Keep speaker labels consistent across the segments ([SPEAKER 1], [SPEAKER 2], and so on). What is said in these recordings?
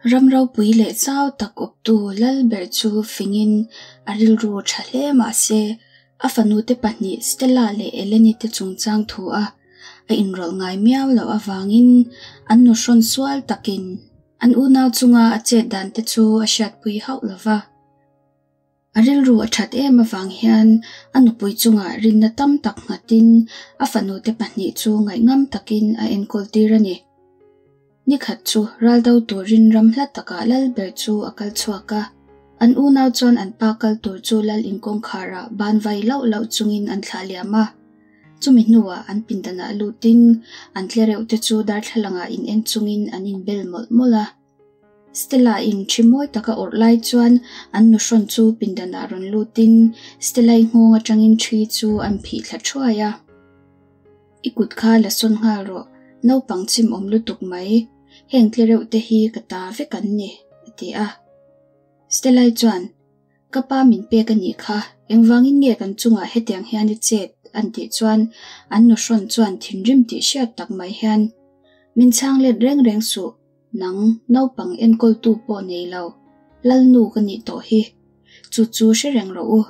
[SPEAKER 1] Ram ropui leh chau tak awptu lal ber chu fingin a rilru tha hle mah se, a fanute pahnih Stella leh Eleni te chungchang thu a a inrawlh ngai miau loh avangin an nuhrawn sual takin an unau chunga a chet dan te chu a hriatpui hauh lo va. A rilru a that em avang hian a nupui chungah rinna tam tak nghatin a fanute pahnih chu ngaihngam takin a enkawl tir a ni. Ni khat chu raldo turin ram hla takah lal ber chu a kal chhuak a. An unau chuan an pa kal tur chu lal inkawngkharah ban vai lauh lauh chungin an thlah liam a. Chumi hnuah an pindanah lutin an tlereuh te chu darthlalangah in en chungin an inbel mawlh mawlh a. Stella in thi mawi taka awrh lai chuan an nuhrawn chu pindanah rawn lutin Stella-i nghawng atangin thi chu an phih thla thuai a. I kut kha la sawn nghal rawh, naupang chim awm lutuk mai, heng tlereuh te hi ka ta vek an ni, a ti a. Stella-i chuan, Ka pa min pek a nih kha, engvangin nge kan chungah hetiang hian i chet? an tih chuan an nuhrawn chuan thinrim tih hriat tak mai hian, Min chhang let reng reng suh, nang naupang enkawltu pawh nei lo, Lalnu ka nih tawh hi. Chu chu hre reng rawh u.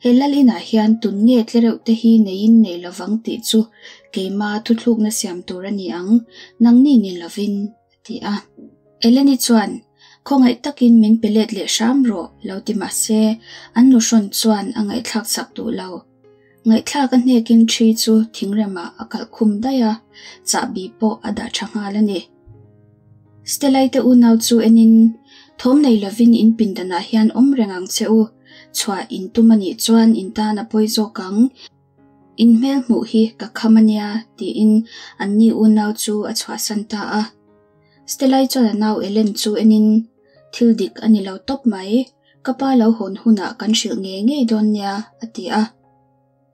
[SPEAKER 1] He lal inah hian tun nge tlereuh te hi neiin nei lovang tih chu keima thuthlukna siam tur a ni ang, nangni ni lovin, a ti a. Eleni chuan, Khawngaih takin min pe let leh hram rawh, lo ti mah se, an nuhrawn chuan a ngaihthlak chak duh lo. Ngaihthlak a hnekin ṭhi chu thingremah a kalh khum daih a, chahbi pawh a dah ṭha nghal a ni. Stella-i te unau chu enin, Thawm nei lovin in pindanah hian awm reng ang che u, chhuah in tum a nih chuan in tan a pawi zawk ang, in hmel hmuh hi ka kham a nia, tiin anni unau chu a chhuahsan ta a. Stella-i chuan a nau Ellen chu enin, Thil dik a ni lo tawp mai, ka pa lo hawn hunah kan hrilh ngei ngei dawn nia, a ti a.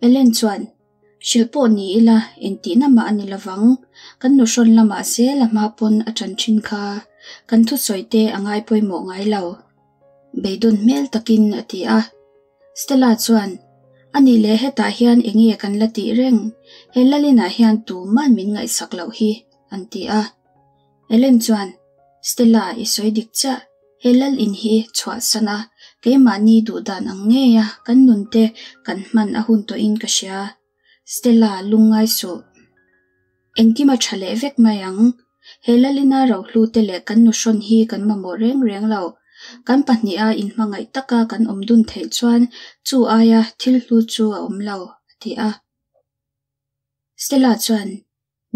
[SPEAKER 1] Ellen chuan, Hrilh pawh ni ila, engtihna mah a ni lovang. Kan nuhrawn lamah zel a hma pawn a ṭan ṭhin kha. Kan thusawi te a ngai pawimawh ngai lo. Beidawn hmel takin a ti a. Stella chuan, A nih leh hetah hian eng nge kan la tih reng? He Lalinah hian tuman min ngaihsak loh hi, an ti a. Ellen chuan, Stella, i sawi dik chiah. He lal in hi chhuahsan a, keimahni duh dan ang ngei a kan nun te kan hman a hun tawhin ka hria. Stella, lungngai suh. Engkim a tha leh vek mai ang. He lalina rohlu te leh kan nuhrawn hi kan mamawh reng reng lo. Kan pahniha inhmangaih taka kan awm dun theih chuan chu aia thil hlu chu a awm lo, a ti a. Stella chuan,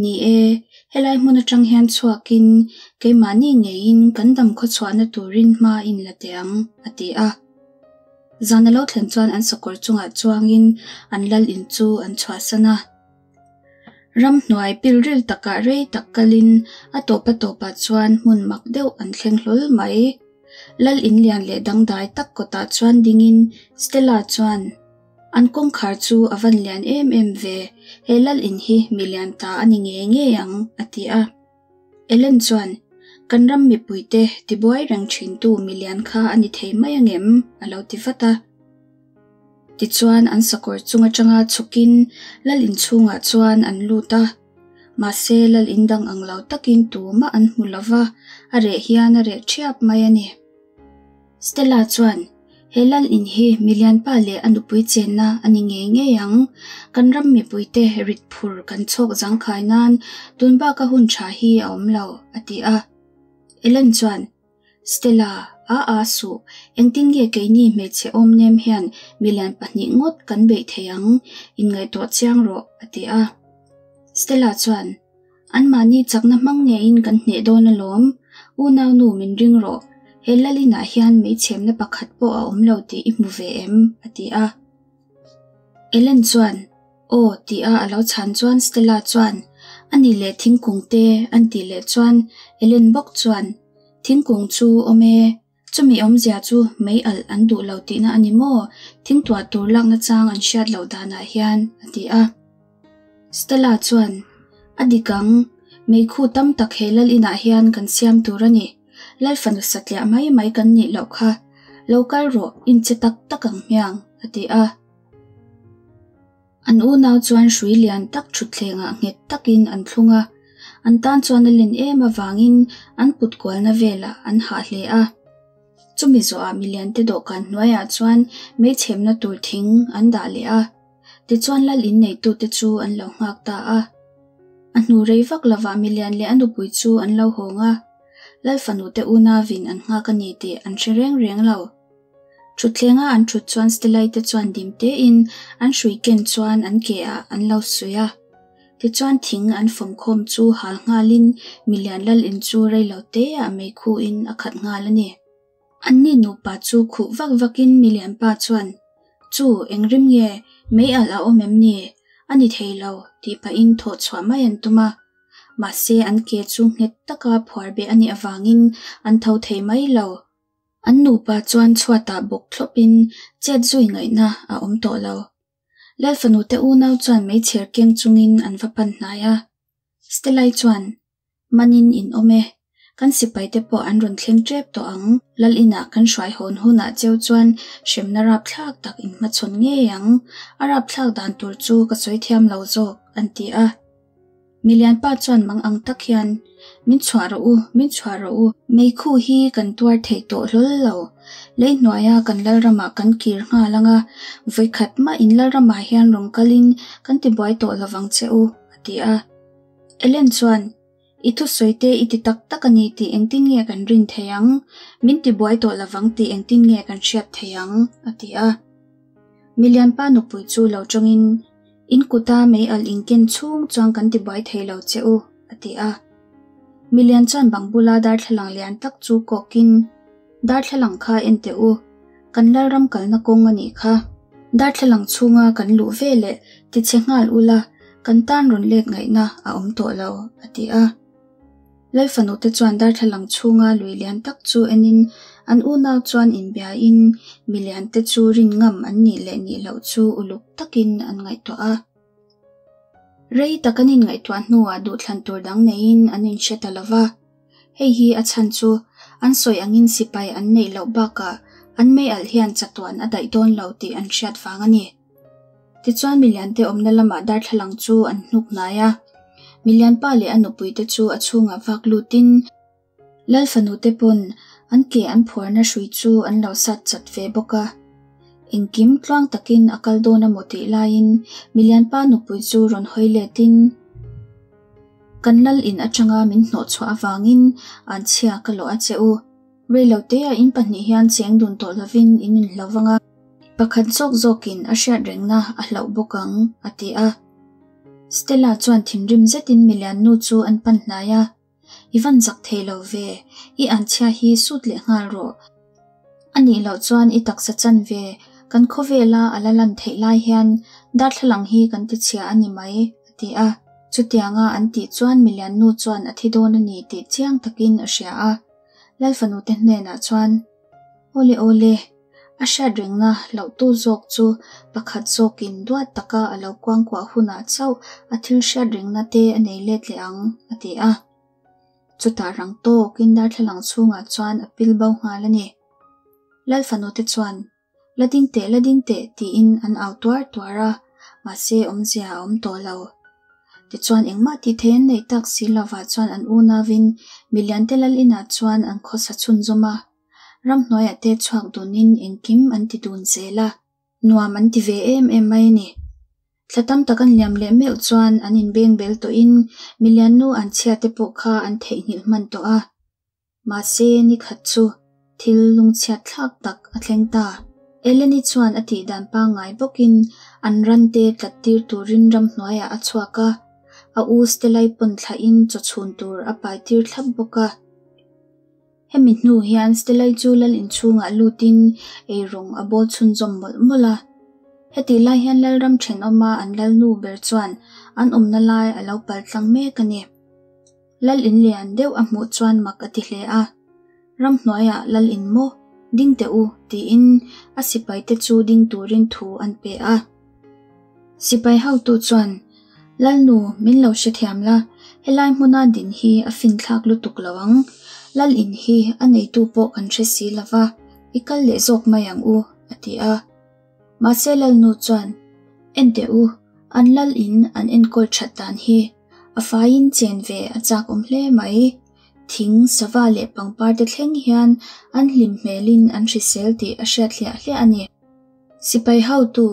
[SPEAKER 1] Ni e, helai hmun atang hian chhuakin keimahni ngeiin kan dam khawchhuahna turin hma in la teh ang, a ti a. Zan a lo thlen chuan an sakawr chungah chuangin an lal in chu an chhuahsan a. Ramhnuai pilril takah rei tak kalin a tawp a tawpah chuan hmun mak deuh an thleng hlawl mai. Lal in lian leh dangdai tak kawtah chuan dingin Stella chuan, An kawngkhar chu a van lian em em ve, he lal in hi mi lian ta a ni ngei ngei ang, a ti a. Ellen chuan, Kan ram mipuite tibuai reng thintu mi lian kha a ni thei mai angem? a lo ti vat a. Tichuan an sakawr chung atanga chhukin lal in chhungah chuan an lut a. Mahse lal in dang ang lo takin tumah an hmu lo va, a reh hian a reh thiap mai a ni. Stella chuan, He lal in hi milianpa leh a nupui chenna a ni ngei ngei ang. Kan ram mipuite rit phur kan chhawk zangkhai nan tun baka hun tha hi a awm lo, a ti a. Ellen chuan, Stella, a a suh, engtin nge keini hmeichhe awm nem hian milian pahnih ngawt kan beih thei ang, inngaihtuah chiang rawh, a ti a. Stella chuan, Anmahni chakna hmang ngeiin kan hneh dawn alawm, unaunu min ring rawh, he lal inah hian meichhemna pakhat pawh a awm lo tih i hmu ve em? a ti a. Ellen chuan, Aw ti a a lo chhan chuan Stella chuan, A ni leh thingkung te an tih leh chuan Ellen bawk chuan, Thingkung chu awm e, chumi awmzia chu mei alh an duh lo tihna a ni maw, thingtuah tur lakna chang an hriat loh danah hian a ti a. Stella chuan, A dik ang, meikhu tam tak he lal inah hian kan siam tur a ni, lal fanu satliah mai mai kan nih loh kha, lo kal rawh, inche tak tak ang hmiang, a ti a. An unau chuan hrui lian tak thutthlengah nghet takin an thlung a. An tan chuan a len em avangin an put kualna velah an hah hle a. Chumi zawhah miliante dawhkan hnuaiah chuan mei chhemna tur thing an dah leh a. Tichuan lal inneitute chu an lo nghak ta a. A hnu rei vak lovah milian leh a nupui chu an lo hawng a. Lal fanute unauin an nghak a ni tih an hre reng reng lo. Thutthlengah an thut chuan Stelai te chuan dim tein an hrui ken chuan an ke ah an lo suih a. Tichuan thing an fawm khawm chu hal nghalin milian lal in chu rei lo te ah meikhu in a khat nghal a ni. Anni nupa chu khuh vak vakin milian pa chuan, Chu, eng rim nge? Mei alh a awm em ni? A ni thei lo, tih pahin thawh chhuah mai an tum a. Mahse an ke chu nghet taka phuar beh a nih avangin an tho thei mai lo. An nupa chuan chhuatah bawk thlawpin chet zui ngaihna a awm tawh lo. Lalfanute unau chuan meichher keng chungin an va pan hnai a. Stelai chuan, Manin in awm e. Kan sipaite pawh an rawn thleng tep tawh ang. Lal inah kan hruai hawn hunah cheu chuan hremna rapthlak tak in hmachhawn ngei ang. A rapthlak dan tur chu ka sawi thiam lo zawk, an ti a. Milianpa chuan mang ang tak hian, Min chhuah rawh u, min chhuah rawh u. Meikhu hi kan tuar thei tawh hlawl lo. Lei hnuaia kan Lalramah kan kir nghal ang a, vawikhat mah in Lalramah hian rawn kalin kan tibuai tawh lovang che u, a ti a. Ellen chuan, I thusawi te i ti tak tak a ni tih engtin nge kan rin thei ang? Min tibuai tawh lovang tih engtin nge kan hriat thei ang? a ti a. Milianpa nupui chu lo tawngin, In kuta mei alh inken chhung chuan kan tibuai thei lo che u, a ti a. Milian chuan bang bula darthlalang lian tak chu kawkin, Darthlalang kha en teh u, kan Lalram kalna kawng a nih kha. Darthlalang chhunga kan luh ve leh tichhe nghal ula, kan tan rawn let ngaihna a awm tawh lo, a ti a. Lalfanute chuan darthlalang chhunga lui lian tak chu enin an unau chuan inbiain miliante chu rin ngam an nih leh nih loh chu uluk takin an ngaihtuah a. Rei tak an inngaihtuah hnuah duhthlan tur dang neiin an inhre ta lo va. Hei hi a chhan chu an sawi angin sipai an neih loh bakah an mei alh hian chatuan a daih dawn lo tih an hriat vang a ni. Tichuan miliante awmna lamah darthlalang chu an hnuk hnai a. Milianpa leh a nupuite chu a chhungah vak lutin Lal fanute pawn an ke an phuarna hrui chu an lo sat chat ve bawk a. Engkim tluang takin a kal dawn amaw tih laiin milianpa nupui chu rawn hawi letin Kan lal in atanga min hnawhchhuah avangin anchhia ka lawh a che u. Reilotea in pahnih hian cheng dun tawh lovin in inhlo vang a, pakhat zawk zawkin a hriat rengna a hlauh bawk ang, a ti a. Stella chuan thinrim zetin milian nu chu an pan hnai a, I van zak thei lo ve, i anchhia hi sut leh nghal rawh. A nih loh chuan i taksa chan ve, kan khawvela a la lan theih lai hian darthlalang hi kan tichhia a ni mai, a ti a. Chutianga an tih chuan milian nu chuan a thi dawn a ni tih chiang takin a hria a. Lalfanute hnenah chuan, Awle awle, a hriat rengna hlauhtu zawk chu pakhat zawkin duat taka a lo kuangkuah hunah chauh a thil hriat rengna te a nei let leh ang, a ti a. Chutah rang tawkin darthlalang chhungah chuan a pil bo nghal a ni. Lalfanute chuan, La ding teh, la ding teh, tiin an au tuar tuar a, mahse awmzia a awm tawh lo. Tichuan engmah tih thei an neih tak si lovah chuan an unauin miliante lal inah chuan an khawsa chhunzawm a, ramhnuaiah te chhuak dunin engkim an ti dun zel a, nuam an ti ve em em mai a ni. Thla tam tak an liam leh meuh chuan an inbeng bel tawhin milian nu an chhia te pawh kha an theihnghilh hman tawh a. Mahse, ni khat chu thil lungchhiat thlak tak a thleng ta. Eleni chuan a tih dan pangngai bawkin an rante tlat tir turin ramhnuaiah a chhuak a, a u Stelai pawn thlahin chaw chhun tur a pai tir thlap bawk a. Hemi hnu hian Stelai chu lal inchhungah lutin eirawng a bawl chhunzawm mawlh mawlh a. Hetih lai hian Lalram thenawma an lalnu ber chuan an awmna lai a lo paltlang mek a ni. Lal in lian deuh a hmuh chuan mak a ti hle a, Ramhnuaiah lal in maw? Ding teh u, tiin a sipaite chu ding turin thu an pe a. Sipai hotu chuan, Lalnu, min lo hrethiam la, helai hmuna din hi a finthlak lutuk lo ang. Lal in hi a neitu pawh kan hre si lo va, i kal leh zawk mai ang u, a ti a. Mahse Lalnu chuan, En teh u, an lal in an enkawl that dan hi. A faiin chen ve a chak awm hle mai. Thing, sava leh pangpar te thleng hian an hlim hmelin an hrisel tih a hriat hliah hliah a ni. Sipai hotu,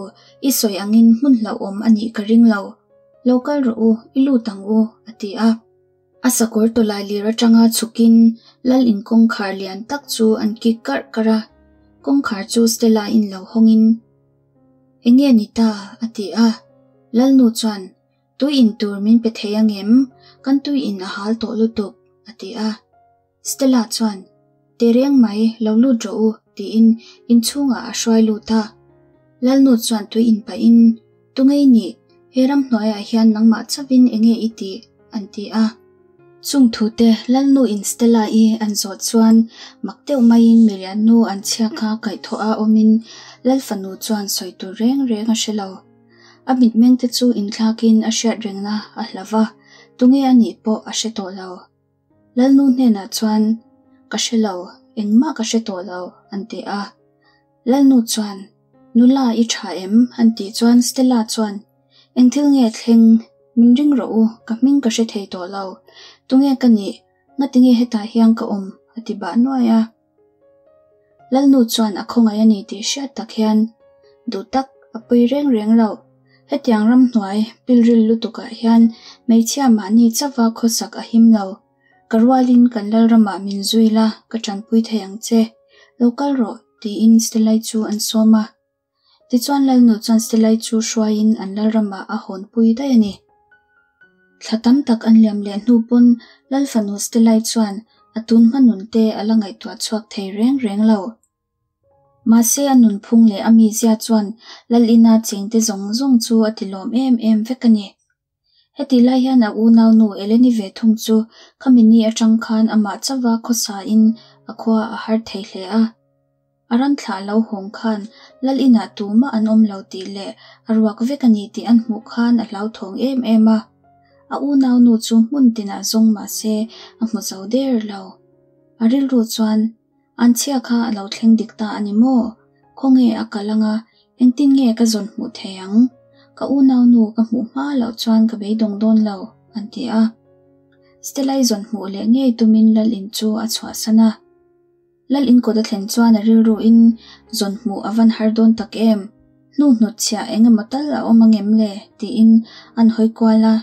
[SPEAKER 1] I sawi angin hmun hlauhawm a nih ka ring lo. Lo kal rawh u, i lut ang u, a ti a. A sakawr tawlai lir atanga chhukin lal in kawngkhar lian tak chu an kik karh karh a. Kawngkhar chu Stella in lo hawngin, Enge ni ta? a ti a. Lalnu chuan, Tui in tur min pe thei angem? Kan tui in a hal tawh lutuk, a ti a. Stella chuan, Tehreng mai, lo lut rawh u, tiin inchhungah a hruai lut a. Lalnu chuan tui in pahin, Tungei nih, he ramhnuaiah hian nangmah chauhin enge i tih? an ti a. Chung thute Lalnu in Stella i an zawh chuan mak deuh maiin Miriannu an chhia kha kaihthawh a awmin Lalfanu chuan sawi tur reng reng a hre lo. A mitmeng te chu inthlakin a hriat rengna a hla va, tunge a nih pawh a hre tawh lo. Lalnu hnenah chuan, Ka hre lo, engmah ka hre tawh lo, an ti a. Lalnu chuan, Nula i tha em? an tih chuan Stella chuan, Eng thil nge thleng? Min ring rawh u, ka hming ka hre thei tawh lo. Tunge ka nih? Ngatinge hetah hian ka awm? a ti bah nuai a. Lalnu chuan a khawngaih a ni tih hriat tak hian, Duh tak, a pui reng reng lo. Hetiang ramhnuai, pilril lutukah hian hmeichhia mahni chauha khawsak a him lo. Ka rualin kan Lalramah min zui la, ka tanpui thei ang che. Lo kal rawh, tiin Stelai chu an sawm a. Tichuan Lalnu chuan Stelai chu hruaiin an Lalramah a hawnpui daih a ni. Thla tam tak an liam leh hnu pawn Lalfanu Stelai chuan a tun hma nun te a la ngaihtuah chhuak thei reng reng lo. Mahse a nunphung leh a mizia chuan Lalina chengte zawng zawng chu a tilawm em em vek a ni. Hetih lai hian a unaunu Eleni ve thung chu khami ni atang khan amah chauha khawsain a khua a har thei hle a. A ran thlah lo hawng khan Lal inah tumah an awm lo tih leh a ruak vek a ni tih an hmuh khan a hlauthawng em em a. A unaunu chu hmun tinah zawng mah se a hmu zo der lo. A rilru chuan An chhia kha a lo thleng dik ta a ni maw? Khawnge a kal anga engtin nge ka zawn hmuh thei ang? Ka unaunu ka hmuh hma loh chuan ka beidawng dawn lo, an ti a. Stella-i zawn hmuh leh ngei tumin Lal in chu a chhuahsan a. Lal in kawt a thlen chuan a rilruin zawn hmuh a van har dawn tak em? Hnu hnut chhiah eng emaw tal a awm angem le? tiin an hawi kual a.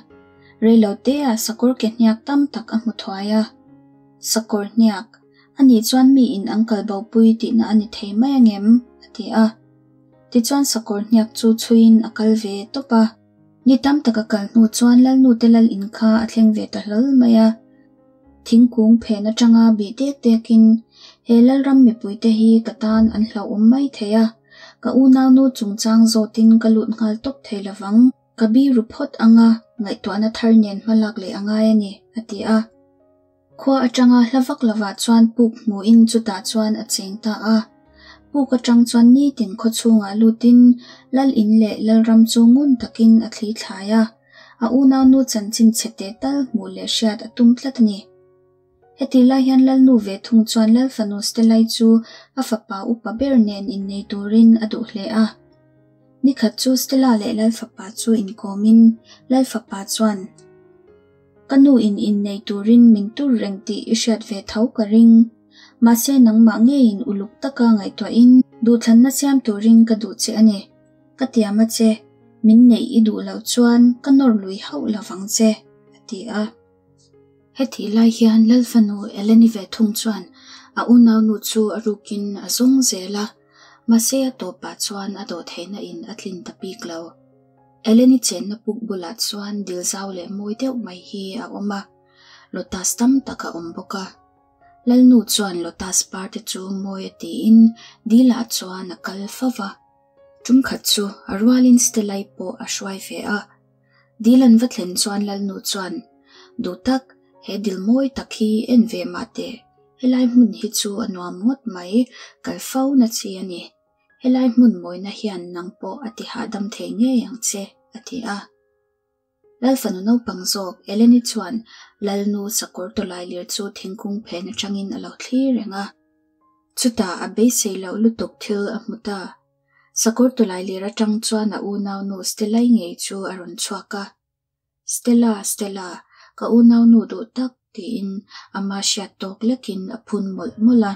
[SPEAKER 1] Reilo teah sakawr ke hniak tam tak a hmu thuai a. Sakawr hniak. A nih chuan mi in an kal bo pui tihna a ni thei mai angem? a ti a. Tichuan sakawr hniak chu chhuiin a kal ve tawp a. Ni tam tak a kal hnu chuan Lalnute lal in kha a thleng ve ta hlawl mai a. Thingkung phen atanga bih dek dekin, He Lalram mipuite hi ka tan an hlauhawm mai thei a, ka unaunu chungchang zawtin ka lut nghal tawp thei lovang. Ka biru phawt anga ngaihtuahna thar nen hmalak leh a ngai a ni, a ti a. Khua atanga hla vak lovah chuan puk hmuhin chutah chuan a cheng ta a. Puk atang chuan nitin khaw chhungah lutin Lal in leh Lalram chu ngun takin a thli thlai a, a unaunu chanchin chhe teh tal hmuh leh hriat a tum tlat a ni. Heti lai hian Lalnu ve thung chuan Lalfanu Stelai chu a fapa upa ber nen innei turin a duh hle a. Nikhat chu Stella leh Lalfapa chu inkawmin Lalfapa chuan, Ka nu in innei turin min tur reng tih i hriat ve tho ka ring. Mahse nangmah ngeiin uluk taka ngaihtuahin duhthlanna siam turin ka duh che a ni. Ka tiam a che, min neih i duh loh chuan ka nawr lui hauh lovang che, a ti a. Hetih lai hian Lalfanu Eleni ve thung chuan a unaunu chu a rukin a zawng zel a, mahse a tawpah chuan a dawhtheihna in a tlin ta bik lo. Eleni chenna puk bulah chuan dil zau leh mawi deuh mai hi a awm a, lotus tam tak a awm bawk a. Lalnu chuan lotus par te chu mawi a tiin dilah chuan a kal fo va. Tum khat chu a rualin Stella-i pawh a hruai ve a. Dil an va thlen chuan Lalnu chuan, Duh tak, he dil mawi tak hi en ve mah teh, helai hmun hi chu a nuam ngawt mai, kal fo na chi a ni. Helai hmun mawina hian nang pawh a ti hahdam thei ngei ang che, a ti a. Lalfanu naupang zawk Eleni chuan Lalnu sakawr tawlailir chu thingkung phen atangin a lo thlir reng a. Chutah a beisei loh lutuk thil a hmu ta. Sakawr tawlailir atang chuan a unaunu Stella-i ngei chu a rawn chhuak a. Stella, Stella! Ka unaunu duh tak tiin ama hriat tawk lekin a phun mawlh mawlh a.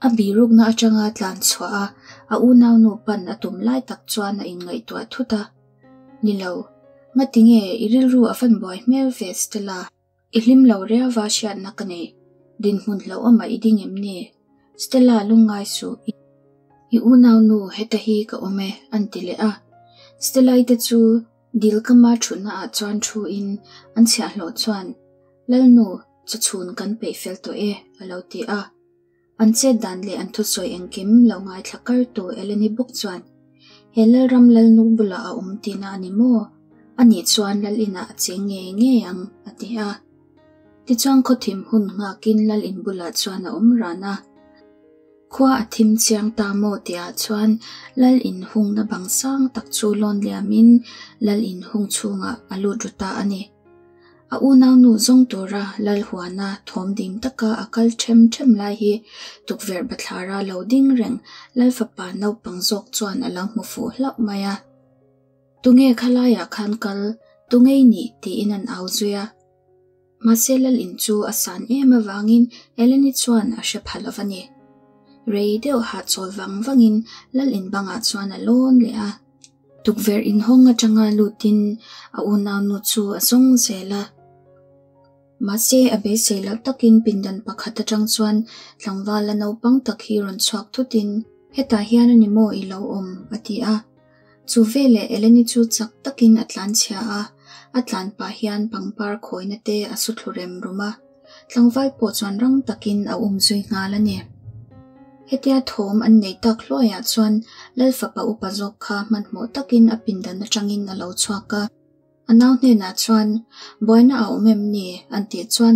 [SPEAKER 1] A birukna atanga tlan chhuah a, a unaunu pan a tum lai tak chuan a inngaihtuah thut a. Ni lo, ngatinge i rilru a van buai hmel ve Stella? I hlim lo riauva hriatna ka nei. Dinhmun hlauhawmah i ding em ni? Stella lungngai suh, i unaunu heta hi ka awm e, an ti leh a. Stella-i te chu dil kama thutna ah chuan thu in an chhiahhlawh chuan, Lalnu, chawchhun kan peih fel tawh e, a lo ti a. An chet dan leh an thusawi engkim lo ngaithla kar tu Eleni bawk chuan, He Lalram Lalnu bulah a awm tihna a ni maw? Anih chuan Lal inah a cheng ngei ngei ang, a ti a. Tichuan khawthim hun nghakin Lal in bulah chuan a awm ran a. Khua a thim chiang ta maw tihah chuan Lal in hungna bang sang tak chu lawn liamin Lal in hung chhungah a lut ru ta a ni. A unaunu zawng tura Lal huana thawm ding taka a kal ṭhem ṭhem lai hi tukverh bathlara lo ding reng Lal fapa naupang zawk chuan a lo hmu fuh hlauh mai a. Tunge khalaiah khan kal, tunge i nih? tiin an au zui a. Mahse Lal in chu a san em avangin Eleni chuan a hre pha lo va ni. Rei deuh hahchawl vang vangin Lal in bangah chuan a lawn leh a. Tukverh inhawng atanga lutin a unaunu chu a zawng zel a. Mahse a beisei loh takin pindan pakhat atang chuan tlangvala naupang tak hi rawn chhuak thutin, Hetah hian a ni maw i lo awm? a ti a. Chu veleh Eleni chu chak takin a tlanchhia a, a tlan pah hian pangpar khawina te a su thlu rem rum a. Tlangval pawh chuan rang takin a um zui nghal a ni. Hetia thawm an nei tak hluaiah chuan Lal fapa upa zawk kha hmanhmawh takin a pindan atangin a lo chhuak a. A nau hnenah chuan, Buaina a awm em ni? an tih chuan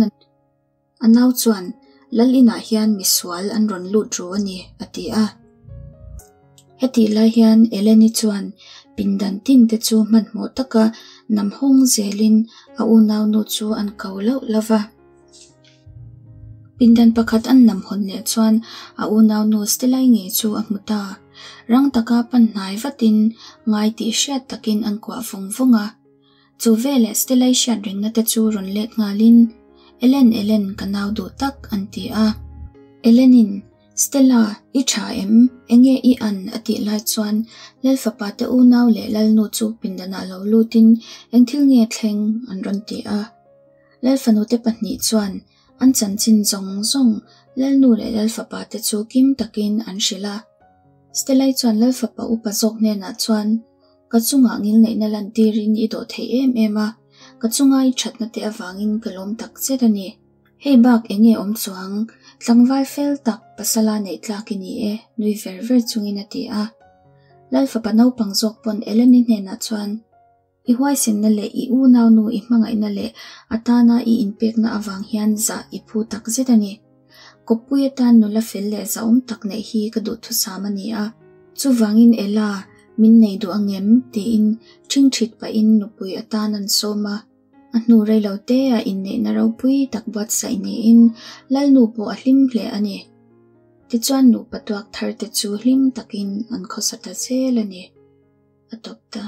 [SPEAKER 1] a nau chuan, Lal inah hian misual an rawn lut ru a ni, a ti a. Hetih lai hian Eleni chuan pindan tin te chu hmanhmawh taka nam hawng zelin a unaunu chu an ko lauh lauh va. Pindan pakhat an nam hawn leh chuan a unaunu Stelai ngei chu a hmu ta. Rang taka pan hnai vatin ngai tih hriat takin an kuah vawng vawng a. Chu veleh Stelai hriat rengna te chu rawn let nghalin, Ellen, Ellen, ka nau duh tak, an ti a. Ellenin, Stella, i tha em? Enge i an? a tih lai chuan Lalfapa te unau leh Lalnu chu pindanah lo lutin eng thil nge thleng an rawn ti a. Lalfanu te pahnih chuan an chanchin zawng zawng Lalnu leh Lalfapa te chu kim takin an hrilh a. Stella-i chuan Lalfapa upa zawk hnenah chuan, Ka chungah ngilneihna lantirin i dawh thei em em a, ka chunga i thatna te avangin ka lawm tak zet a ni. Hei bak eng nge awm chuang, tlangval fel tak pasala neih tlak i ni e, nui ver ver chungin a ti a. Lalfapa naupang zawk pawn Eleni hnenah chuan, I huaisenna leh i unaunu i hmangaihna leh a tana i inpekna avang hian zah i phu tak zet a ni. Kawppui atan nula fel leh zahawm tak neih hi ka duhthusam a ni a. Chuvangin Ella, min nei duh angem? tiin ṭhingṭhit pahin nupui atan an sawm a. A hnu rei lo te a inneihna ropui tak buatsaih niin Lalnu pawh a hlim hle a ni. Tichuan nupa tuak thar te chu hlim takin an khawsa ta zel a ni. A tawp ta.